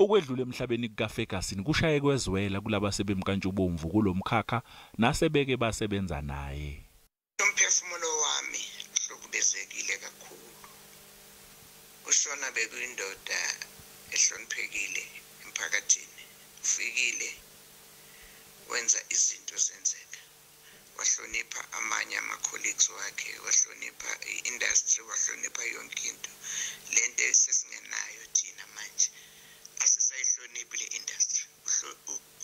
Ukwedlula emhlabeni kukaFerguson kushaye kwezwela kulaba sebemnkantshubomvu kulo mkhakha nasebeke basebenza naye. Umphefumulo wami uhlukubezekile kakhulu. UShona bekuyindoda ehloniphekile emphakathini. Ufikile wenza izinto zenzeka. Wahlonipha amanye ama-colleagues wakhe, wahlonipha i-industry, wahlonipha yonke into. Lento esesingenayo thina manje asisayihloniphi le industry.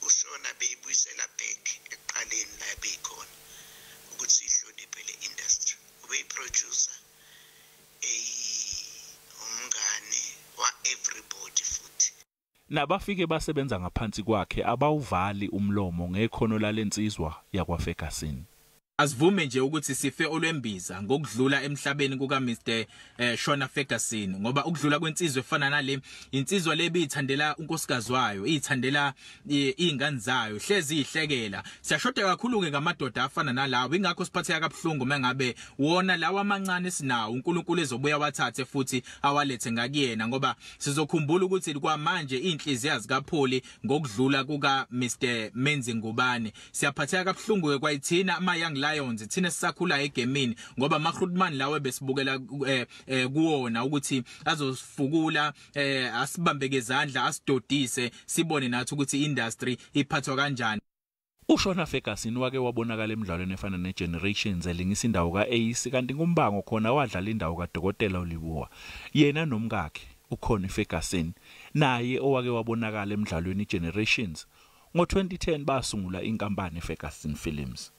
UShona beyibuyisela back ekuqaleni la beyikhona ukuthi siyihloniphe le industry. Ubeyi-producer, umngane wa-everybody futhi. Nabafike basebenza ngaphansi kwakhe abawuvali umlomo ngekhono lalensizwa yakwaFerguson. Asivume nje ukuthi sife olwembiza ngokudlula emhlabeni kuka Mr Shona Ferguson, ngoba ukudlula kwensizwa efana nale insizwa lebithandela unkosikazi wayo, ithandela izingane zayo, hlezi ihlekela. Siyashoda kakhulu ke ngamadoda afana nalawo, ingakho siphatheka kabuhlungu mengabe wona lawa amancane sinawo uNkulunkulu ezobuya wathathe futhi awalethe ngakuyena, ngoba sizokhumbula ukuthi kwamanje inhliziyo zikapholi ngokudlula kuka Mr Menzi Ngubane. Siyaphatheka kabuhlungu ke kwayithina ama Young Lions, thina sisakhula egemini, ngoba ama-Grootman lawe besibukela kuwona ukuthi azosifukula, asibambe ngezandla, asidodise, sibone nathi ukuthi industry iphathwa kanjani. UShona Ferguson wake wabonakala emidlalweni efana neGenerations elingisa indawo ka-Ace, kanti kumbango khona wadlala indawo kaDokotela uLibuwa. Yena nomkakhe uConnie Ferguson, naye owake wabonakala emidlalweni iGenerations, ngo-2010 basungula inkampani Ferguson Films.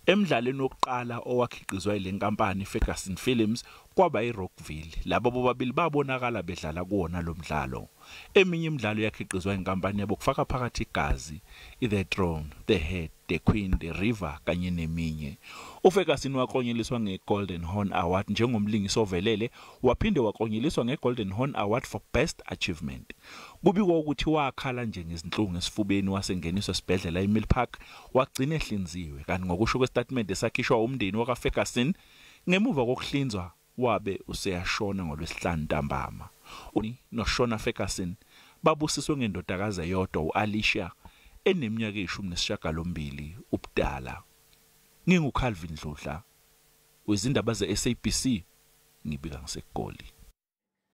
Emidlalweni wokuqala owakhiqizwa ile nkampani Ferguson Films kwaba iRockville. Labo bobabili babonakala bedlala kuwona lo mdlalo. Eminye imidlalo yakhiqizwa inkampani yabo kufaka phakathi Igazi, iThe Throne, The Head, The Queen, The River kanye neminye. uFerguson waklonyeliswa ngeGolden Horn Award njengomlingisi ovelele, waphinde waklonyeliswa ngeGolden Horn Award for Best Achievement. Kubikwa ukuthi wakhala nje ngezinhlungu esifubeni, wasengeniswa esibhedlela eMilpark, wagcina ehlinziwe, kanti ngokusho kwestatement esakhishwa umndeni wakaFerguson, ngemuva kokuhlinzwa wabe useyashona ngolwesihlanu ntambama. NoShona Ferguson babusiswe ngendodakazi eyodwa, uAlicia, eneminyaka eyi-18 ubudala. NginguCalvin Dludla wezindaba ze-SABC, ngibika ngiseGoli.